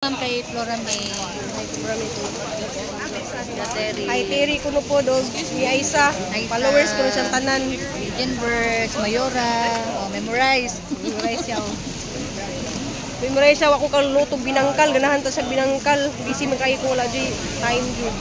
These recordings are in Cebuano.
Ma'am kay Flora May. Terry. Hi Terry kuno po dog ni Aisa. Followers kuno siyang tanan. Jenverse, Mayora, oh, memorize. Memorize siya. Oh. Memorize siya ako kaluluto binangkal, ganahan ta sa binangkal. Busy man kayo ko wala jud time jud.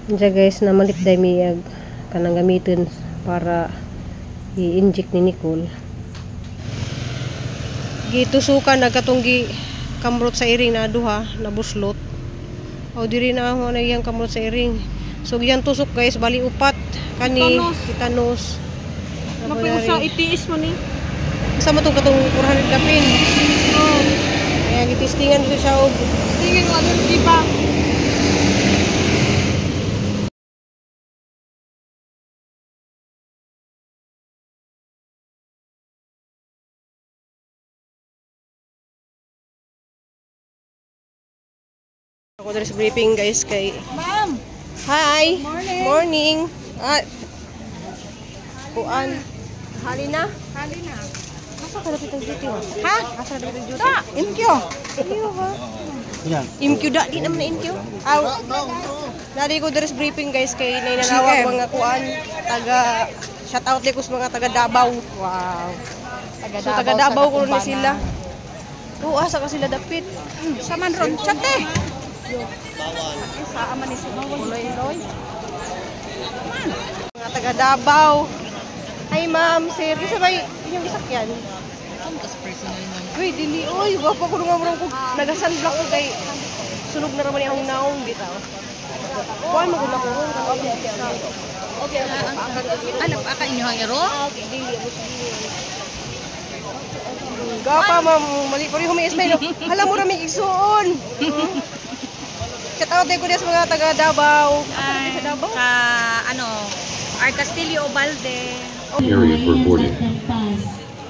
Diya guys, namalit day miyag kanang gamitin para i-inject ni Nicole. Gitusukan nagkatunggi kamrot sa iring na duha na buslot. O diri na ako na iyang kamrot sa iring. So giyang tusok guys, bali upat kani tetanus. Mapiusa itiis mo ni. Sa mo tong katong 400 kapin. Oh. Kaya gitistingan ko siya og Tingin ko di ba? Ako diri sa briefing guys kay Ma'am. Hi. Morning. Morning. Ah. Kuan. Hali na. Hali na. Asa ka dapat ang duty? Ha? Asa ka dapat ang duty? Da, MQ. Iyo ha. MQ da di naman na MQ. Aw. Nari ko diri sa briefing guys kay nainanawag mga kuan taga shout out ko sa mga taga Davao. Wow. Taga So taga Davao ko ni sila. Oo, asa ka sila dapit. Sa man ron chat eh. Sa aman ni Uloy-uloy. Mga taga Davao. Hi ma'am, sir. Kasi ba inyong isakyan? Uy, dili oy, wa pa ko nga murang ko nagasunblock ko kay sunog na raman akong naong bitaw. Kuan mo gud ako ron. Okay, okay. Ano pa ka inyo ang ero? Dili mo Gapa ma'am, mali pa rin humi-smile. Hala mo rami igsuon. Shout out din ko sa mga taga Davao. Asa sa Davao? Sa ano, R. Castillo Obalde. Area for boarding.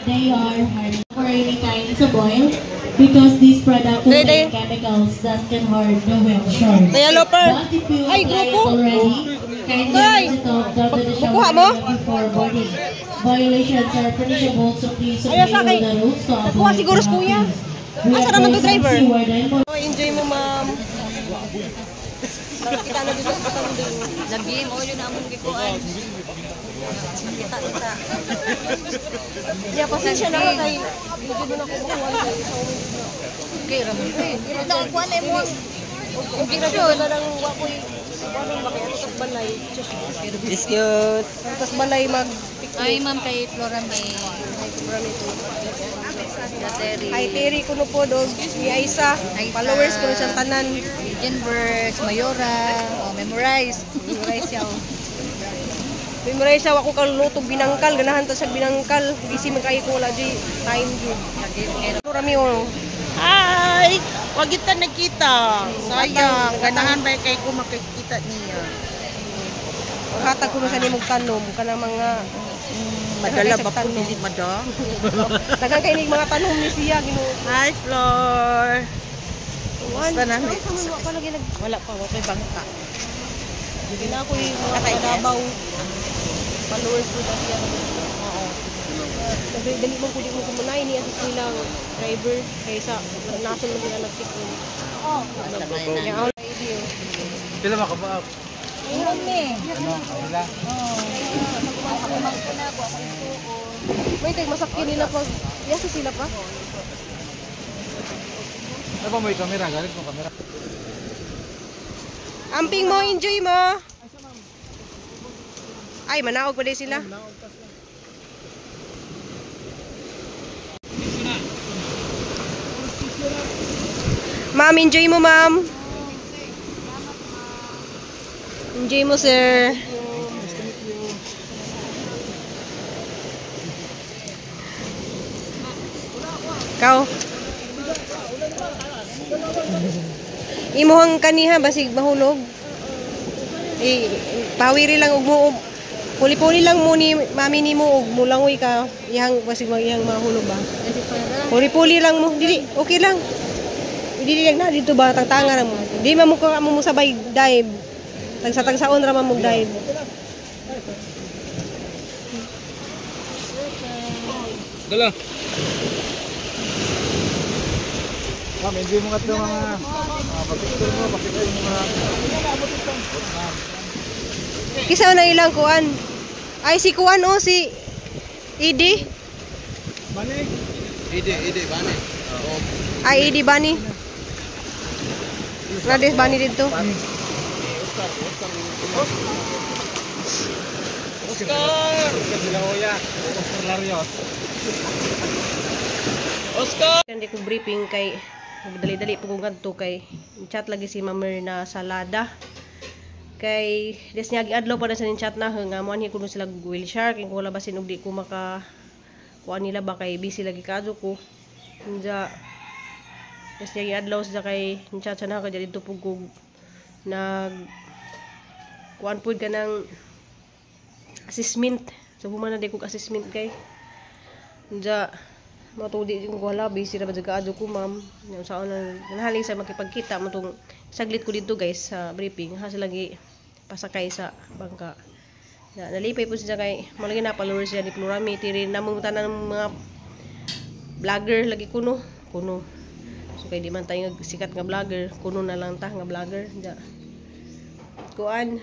They are hard for any kinds of oil because this product Day, day. contains chemicals that can harm the whale shark. Dayalo per. But if you Ay, apply it grupo. already, kindly Ay. rinse it off down to the Kukuha shower mo? before boarding. Violations are punishable, so please Ayaw obey sa all akin. the rules to Nakuha avoid siguro sa kuya. penalties. We Asa naman to advise driver? ang seaward and Oh, enjoy mo ma'am. Nakita na dito sa Patanding. Lagi mo yun among gikuan. Kita kita. Yeah, pasensya na ka kay hindi mo na ko makuha kay sa uming na. Okay, ramon. Na kuan na mo. Okay ra jud na lang wa koy ano ba kay ato balay. Excuse. Tas balay mag Ay ma'am kay Flora May. Terry. Hi Terry kuno po dog ni Aisa. Followers kuno siyang tanan. Jenverse, Mayora, oh, memorize. Memorize siya. Oh. Memorize siya ako kaluluto binangkal, ganahan ta sa binangkal. Busy man kayo ko wala jud time jud. Rami oh. Hi! Wag kita nakita. Sayang. Ganahan ba kay ko makikita niya? Hatag kuno sa nimog tanom kanang mga Madala ba po Tanom. dili mada? Daghang kay nig mga tanom ni siya Ginoo. Hi, Flor. Basta na. Wala pa lagi nag Wala pa, wala pa bangka. Gina ko yung mga taga Davao. Followers ko dati yan. Oo. Dali dali mo kudi mo kumunay niya sa silang driver kaysa nason man nila nag-pick in. Basta may na. Yeah, all idea. Pila ba ka ba? Ingon ni. Ano? Wala. May tag masakyan nila pag yasa sila pa. Ano ba may kamera? Galit mo kamera. Amping mo, enjoy mo. Ay, manaog pa din sila. Ma'am, enjoy mo, ma'am. Enjoy mo, sir. Ikaw. Imuhang kaniha basig mahulog. Eh, pawiri lang og mo puli-puli lang mo ni mami nimo og mulangoy ka iyang basig mag iyang mahulog ba. Puli-puli lang mo. Dili, okay lang. Dili lang na dito ba tangtanga ra mo. Di man mo ka mo sabay dive. Tagsa-tagsaon ra man mo dive. Dala. Ma'am, enjoy mo nga ito mga pag-picture mo, pag-picture mo mga. Kisa na ilang kuan. Ay, si kuan oh, si Idi. Balik. Ide, ide, bani. Ay, Idi Bani. Rades Bani dito. Oscar! Oscar de la Hoya. Oscar Larios. Oscar! Hindi ko briefing kay dali-dali po kong ngadto kay chat lagi si Ma'am Myrna Salada. Kay des niya adlaw pa na sa ning chat na nga mo anhi kuno sila whale shark kay kung labasin og di ko maka kuan nila ba kay busy lagi kadto ko. Unja des niya adlaw siya kay chat siya na kay didto pug kog nag kuan pud ka ng assessment. So human na di kog assessment kay unja mo to di ko wala, busy ra ba jud kaadto ko, ma'am. Nya unsaon na nahaling sa makipagkita mo tong saglit ko dito, guys, sa briefing ha sila gi pasakay sa bangka. Na nalipay po siya kay mo lagi na follower siya ni Plurami tiri namong tanan mga vlogger lagi kuno kuno. So kay di man tayo sikat nga vlogger, kuno na lang ta nga vlogger. Ja kuan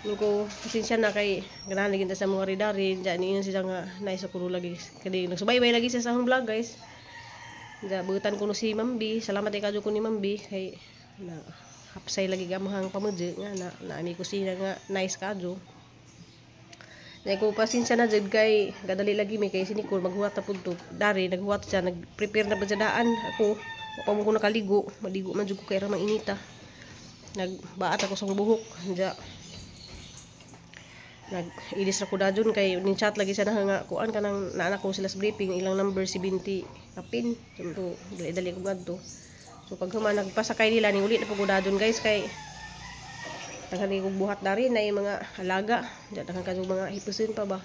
ko pasensya na kay ganahan lagi ta sa mga ridari diyan niyon siya nga nice kuno lagi kay nagsubaybay lagi siya sa akong vlog, guys. Ja butan kuno si Ma'am B. Salamat kay kadyo ko ni Ma'am B kay na hapsay lagi gamahang pamudyo nga na naami kusina nga nice kadyo. Dahil ko pasensya na jud kay gadali lagi mi kay sinikol maghuwat na pud to dari naghuwat siya, nagprepare na pud siya daan. Ako wa pa mo ko nakaligo, maligo man jud ko kay ra inita. Nagbaat ako sa buhok ja nag ilis ra ko dajon kay ning chat lagi sa nga kuan kanang naanak ko sila sa briefing ilang number si Binti kapin. So dali-dali ko ngadto. So pag human nagpasakay nila ning uli na pud ko dajon, guys, kay daghan kog buhat dari na yung mga alaga diya, daghan kadto mga hipusin pa ba.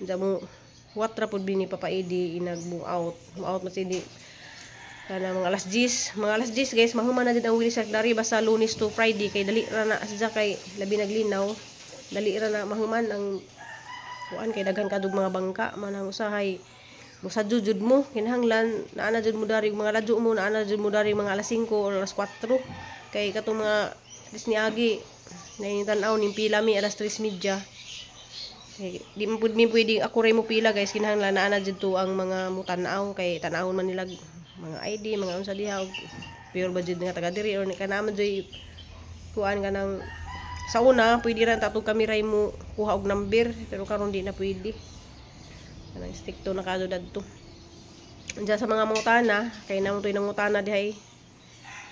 Diya mo huwat ra pud bini Papa Edi inag mo out mo out man si Edi kana mga alas 10, mga alas 10, guys, mahuman na din ang whale shark dari basta Lunes to Friday kay dali ra na siya kay labi naglinaw, dali ra na mahuman ang kuan kay daghan kadug mga bangka man ang usahay musadyo jud mo. Kinahanglan naa na jud mo dari mga ladyo mo, naa na jud mo dari mga alas 5 or alas 4 kay katong mga dis niagi na tan-aw ning pila mi alas 3:30. Kay di man pud mi pwedeng ako ray mo pila, guys. Kinahanglan naa na jud to ang mga mutan-aw kay tan-awon man nila mga ID, mga unsa diha og pure ba jud nga taga diri or kana man jud kuan kanang. Sa una pwede ra tatong kami ray mo kuha og number pero karon di na pwede, kanang stricto na kadto dadto. Diyan sa mga mangutana kay namo toy nangutana dihay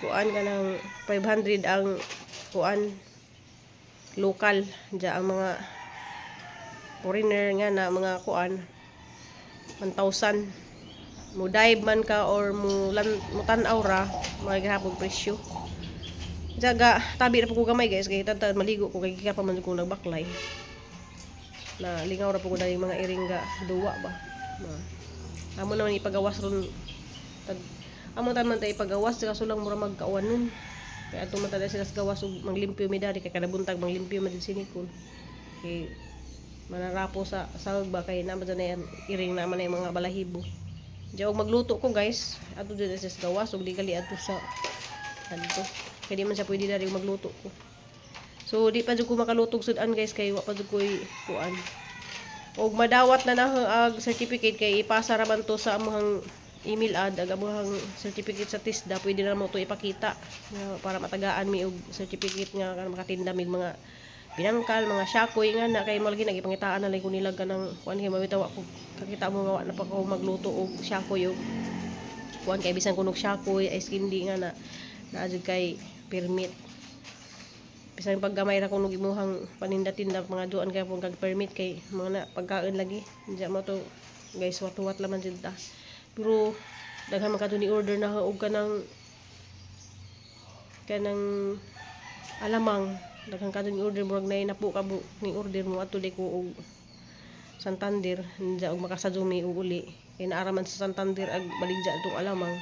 kuan kanang 500 ang kuan local. Diyan ang mga foreigner nga na mga kuan 1,000. Mo dive man ka or mo lan mo tan-aw ra, mga gihapon presyo. Jaga tabi ra po ko gamay, guys, kay tanta maligo ko kay gikan pa man ko nagbaklay. Na lingaw ra po ko dali mga iring ga duwa ba na. Amo naman ipagawas ron tag amo tan man ta ipagawas kaso lang mura magkauwan nun kay ato man tada sila sa gawas ug manglimpyo mi dari kay kada buntag manglimpyo man din si Nicole kay manarapo sa sahog ba kay naman dyan na yan, iring naman na yung mga balahibo. Diyan og magluto ko, guys, ato dyan sa gawas ug di gali ato sa adto kay di man siya pwede dari magluto ko. So di pa jud ko makalutog sudan, guys, kay wa pa jud koy kuan og madawat na na ag certificate kay ipasa ra man to sa among email ad ag among certificate sa TISDA. Pwede na mo to ipakita nga para matagaan mi og certificate nga kan makatinda mig mga binangkal, mga shakoy nga na kay mo lagi nagipangitaan na lang ko nila kanang kuan kay mawitaw ako kakita mo nga wa na pa ko magluto og shakoy og kuan kay bisan kunog shakoy, ice candy nga na naa jud kay permit. Bisan paggamay ra kunog imuhang paninda-tinda, mga duan kay pong kag permit kay mga na pagkaon lagi. Diya mo to, guys, wat-wat laman jud ta. Pero daghan man kadto ni order na og kanang kanang alamang. Daghan kadto ni order, murag nay napo ka ni order mo adto di ko og Santander diya og makasadyo mi og uli kay naara man sa Santander ag baligya atong alamang.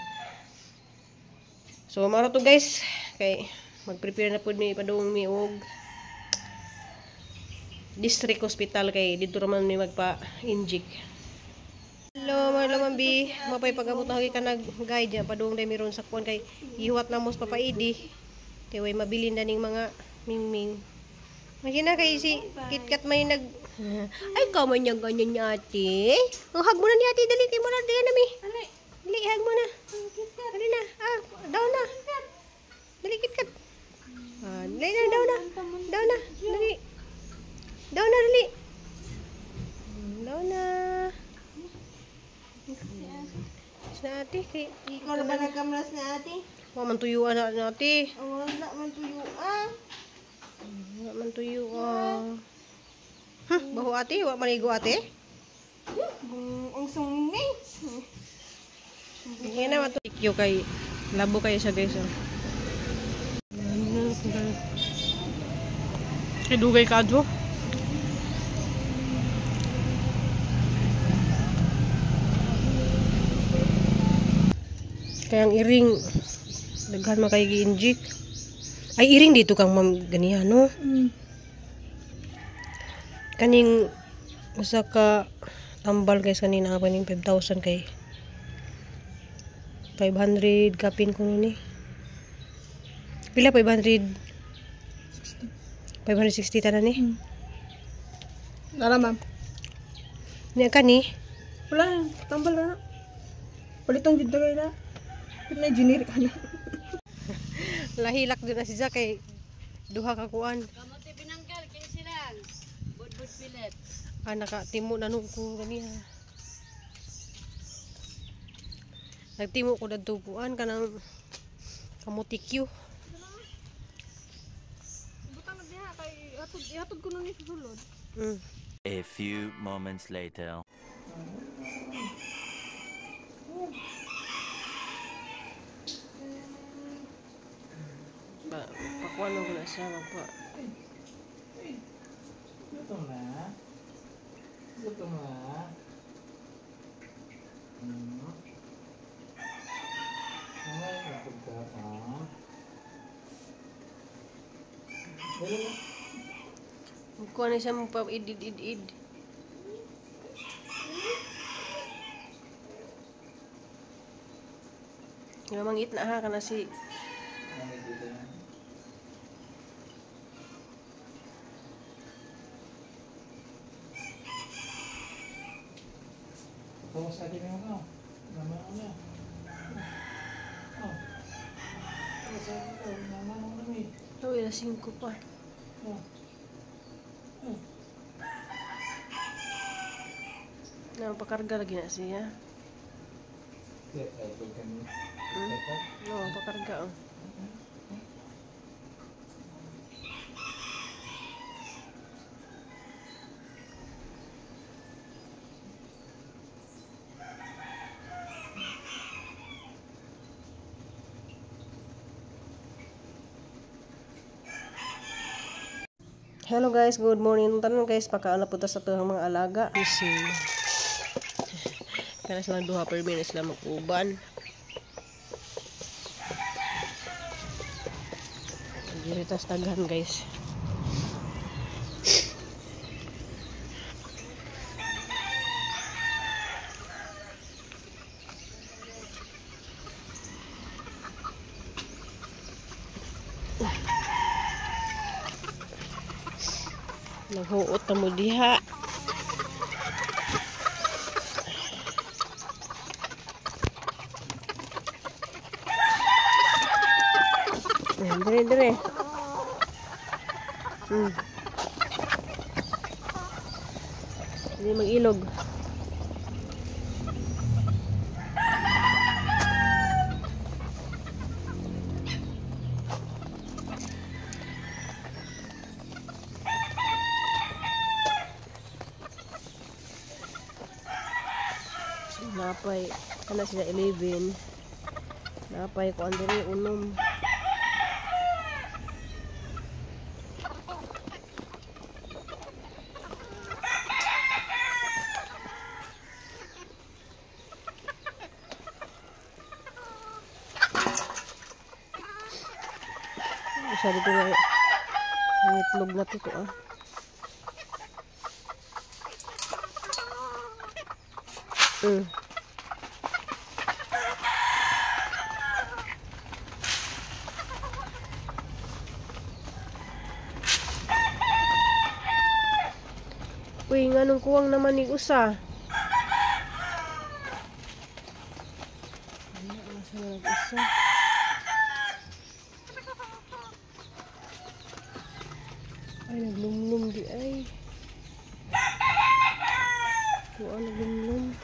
So mao ra to, guys, kay mag-prepare na pud mi padung mi og district hospital kay didto ra man mi magpa-inject. Hello, mga lamambi. Mapay pag-abot na ka nag-guide niya. Padung day meron sa kuwan kay ihuwat na mo sa papaidi. Kay way mabilin na ning mga mingming. Makina kay si KitKat may nag... Ay, kaman niya ganyan niya ate. Oh, hug mo na niya ate. Dali, kay mo na. Dali na mi. Dali, hug mo na. Dali na. Ah, down na. Dali, KitKat. Ah, dali na, down na. Down na. Dali. Down na, dali. Down na. Na ate, kay Ikaw na ba nagkamlas na ate? wa man tuyuan na ate. Wala man tuyuan. Wa man tuyuan. Huh, baho ate, wa manigo ate. Ang sungay. Hindi na matukyo kay labo kayo siya guys. Oh. Kay dugay ka adto. Kaya ang iring daghan man kay gi-inject. Ay iring dito kang ma'am ganihan no. Kaning usa ka tambal guys kanina pa ning 5,000 kay 500 kapin ko ni. Pila 500? 560 tanan ni. Nara ma'am. Niya kani. Wala, tambal na. Palitan jud kay na. Na generic ana. Lahilak din na si Jack kay duha ka kuan. Kamote binangkal kay silang. Budbud pilet. Ah, nakatimo na nung ko ganiha. Nagtimo ko dadto kuan kanang kamuti Q. Butang na diha kay ihatod ko nun ni sa sulod. A few moments later. Pakuan ko na siya magpa. Gutom na. Gutom na. Ay, gutom ka pa. Dali na. Kuan na siya magpa id. Nga mangit na ha kana si Ay, dito yan. Bawas sa atin yung ano. Mama ko na. Oh. Bawas sa atin ito. Mama ko na eh. Oh, alas 5 pa. Oh. Oh. Na pakarga lagi na siya. Kaya tripod kami. No, pakarga oh. Hello guys, good morning. Tanan guys, pakaon na punta sa tuhang mga alaga. Fishing. Kana silang duha per minute sila mag-uban. Diri tas daghan guys. Naghuot na mo diha. Dire, dire. Hindi mag-ilog. Napay, ana sila 11. Napay kuan diri unom. Isa dito nga ang itlog na to ah. Uy, nganong kuwang naman ni usa. Usa. Ay, naglumlum di ay. Kuwang naglumlum.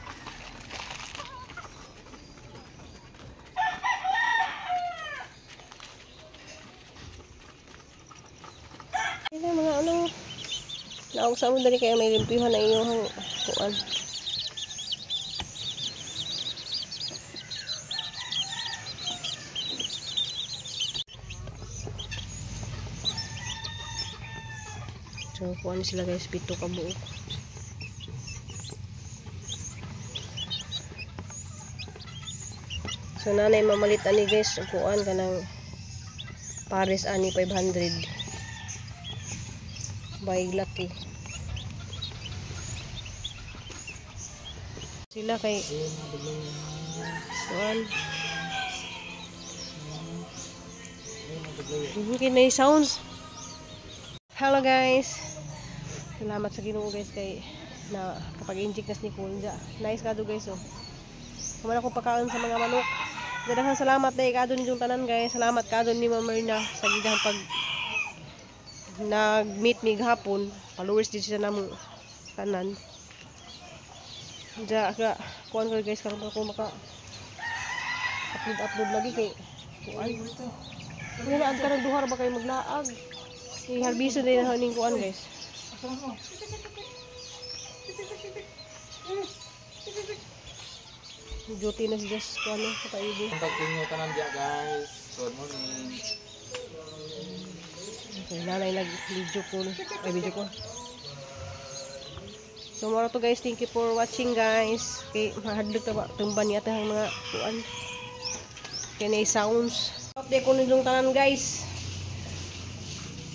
Ay, mga ano. Naog sa mo dali kaya may limpyuhan na inyong kuan. So kuan sila guys, 7 ka buok. So nanay mamalit ani guys, kuan kanang pares ani 500. Buy lucky. Sila kay kuan. Okay, na sounds. Hello guys. Salamat sa Ginoo guys kay na kapag-inject nas ni Nicole. Nice kado guys oh. Kuman ako pakaon sa mga manok. Daghang salamat dai kado ninyong tanan guys. Salamat kado ni Ma'am Myrna sa gidang pag nag-meet mi gahapon. Followers din siya namo tanan. Ja ka kuan ko guys karon ko maka upload lagi kay kuan. Wala ang karang duha ra ba kayo maglaag. I-harvest din na ning kuan guys. Duty na si Jess kuan sa kaibo. Pagtinyo tanan diya guys. Good morning. Okay, nanay nag-video call. Ay, video call. So, mara to guys. Thank you for watching guys. Okay, mahadlok ta ba tumban niya ang mga kuan. Kaya sounds. Update ko ninyong tanan guys.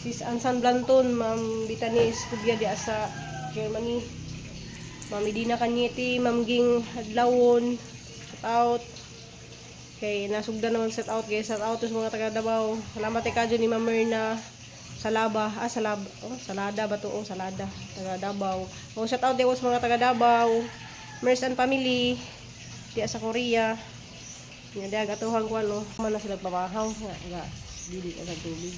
Sis Ansan Blanton, Ma'am Bitani Escobia di sa Germany. Ma'am Edina Cañete, Ma'am Ging Adlawon, shout out. Okay, nasugdan naman set out guys. Shout out sa mga taga Davao. Salamat kay kadyo ni Ma'am Myrna Salaba, salab, oh, salada ba to? Oh, salada, taga Davao. Oh, shout out din sa mga taga Davao. Mers and family diya sa Korea. Nga diya gatuhan ko ano, man na sila pabahaw nga ga dili ka sa tubig.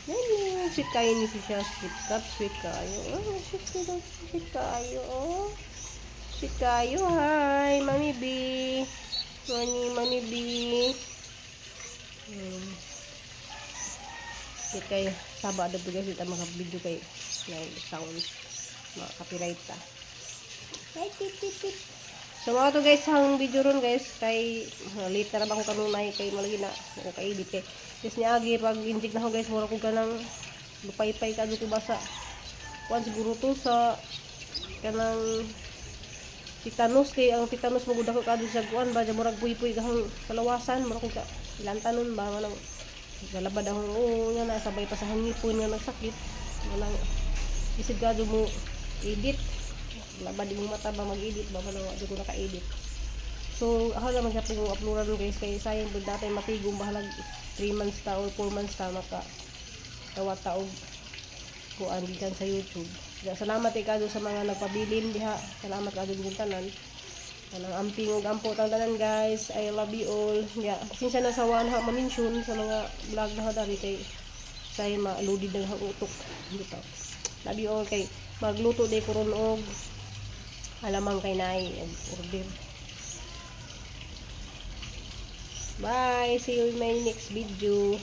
Yan, sweet kayo ni siya, sweet cup, sweet kayo. Oh, sweet kayo, sweet kayo. Oh. Sweet kayo. Hi, Mami B. Morning, Mami B. Sweet kayo. Saba ada guys, dito maka-video kay sound. Maka-copyright ta. Hi, tit tit tit. So mga to guys, ang video ron guys kay late na ba ako kanunay kay malagi na ako kaedit kay. Yes niya agi pag inject na ako guys, mura ko ganang lupay-pay kadto ko basa. Kuan siguro to sa kanang tetanus kay ang tetanus magud ako kadto sa kuan ba murag puy-puy gahang kalawasan, mura ko ka ilantanon ba manang galabad akong oo nga na sabay pa sa hangipon nga nagsakit. Manang isig kadto mo edit. Labad imong mata ba mag-edit ba manang di ko naka-edit. So ako naman siya pong uploadan guys kay sayang pud datay matigom bahalag 3 months ta or 4 months ta maka dawat ta og kuan gikan sa YouTube. Salamat kay sa mga nagpabilin diha. Salamat kado ninyong tanan. Kanang amping ug ampo tang tanan guys. I love you all. Ya, pasensya na sa wa na ma-mention sa mga vlog na dari kay say ma-loaded na ang utok dito. Love you all kay magluto day ko ron og alamang kay naay order. Bye! See you in my next video.